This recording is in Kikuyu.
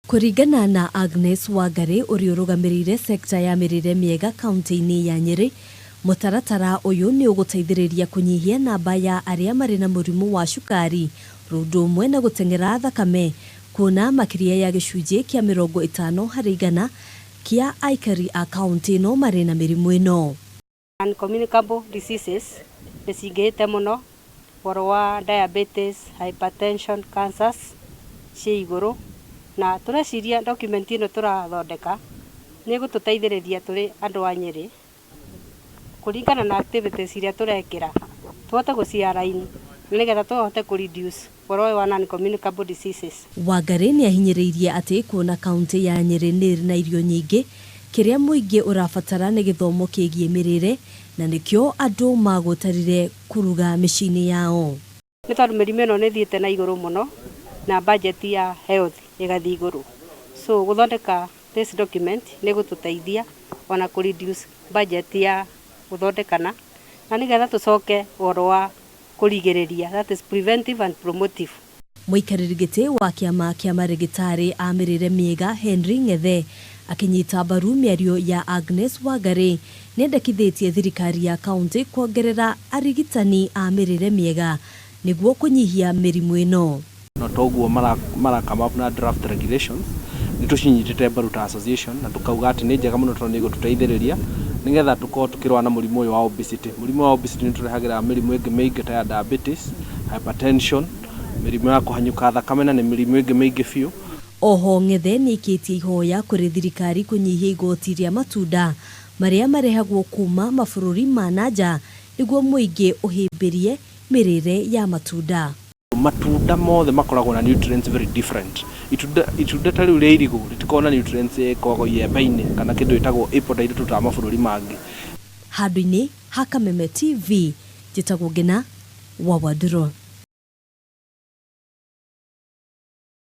Kũringana na Agnes Wangarĩ ũrĩa ũrũgamĩrĩire sector ya mĩrĩre mĩega kaunti-inĩ ya Nyĩrĩ, mũtaratara ũyũ nĩ ũgũteithĩrĩria kũnyihia namba ya arĩa marĩ na mũrimũ wa cukari oro ũndũ ũmwe na gũteng'era thakame kuona makĩria ya gĩcunjĩ kĩa 50% kĩa aikari a kaunti ĩno marĩ na mĩrimũ ĩno. Non-communicable diseases nĩ cingĩhĩte mũno, ũhoro wa diabetes, hypertension, cancers ciĩ igũrũ, na tũreciria document ĩno tũrathondeka nĩ ĩgũtũteithĩrĩria tũrĩ andũ a Nyĩrĩ kũringana na activities iria tũrekĩra tũhote gũci align nĩgetha tũhote kũ reduce ũhoro ũyũ wa non-communicable diseases. Wangarĩ nĩ ahinyĩrĩirie atĩ kuona kaunti ya Nyĩrĩ nĩ ĩrĩ na irio nyingĩ, kĩrĩa mũingĩ ũrabatara nĩ gĩthomo kĩgiĩ mĩrĩre na nĩkĩo andũ magũtarire kũruga mĩciĩ-inĩ yao. Nĩ tondũ mĩrimũ ĩno nĩ ĩthiĩte na igũrũ mũno na budget ya health ĩgathiĩ igũrũ, so gũthondeka this document nĩ gũtũteithia ona kũ reduce budget ya gũthondekana na nĩgetha tũcoke ũhoro wa kũrigĩrĩria, that is preventive and promotive. Mũikarĩri gĩtĩ wa kĩama kĩa marĩgĩtarĩ a mĩrĩre mĩega Henry Ng'ethe akĩnyita mbaru mĩario ya Agnes Wangarĩ nĩendekithĩtie thirikari ya kaunti kuongerera arigitani a mĩrĩre mĩega nĩguo kũnyihia mĩrimũ ĩno. No toguo mara come up na draft regulations nĩ tũcinyitĩte mbaru ta association na tũkauga atĩ nĩ njega mũno tondũ nĩ ĩgũtũteithĩrĩria nĩgetha tũkorwo tũkĩrũa na mũrimũ ũyũ wa obesity. Mũrimũ wa obesity nĩ tũrehagĩra mĩrimũ ĩngĩ mĩingĩ ta ya diabetes, hypertension, mĩrimũ ya kũhanyũka thakame na nĩ mĩrimũ ĩngĩ mĩingĩ biũ. Oho Ng'ethe nĩaikĩtie ihoya kũrĩ thirikari kũnyihia igoti rĩa matunda marĩa marehagwo kuma mabũrũri ma na nja nĩguo mũingĩ ũhĩmbĩrie mĩrĩre ya matunda. Matunda mothe makoragwo na nutrients very different. Itunda ta rĩu rĩa irigũ rĩtikoragwo na nutrients ĩkoragwo iembe-inĩ kana kĩndũ gĩtagwo apple ta ithuĩ tũrutaga mabũrũri mangĩ. Handũ-inĩ ha Kameme TV, njĩtagwo Ngina wa Wandũrũ.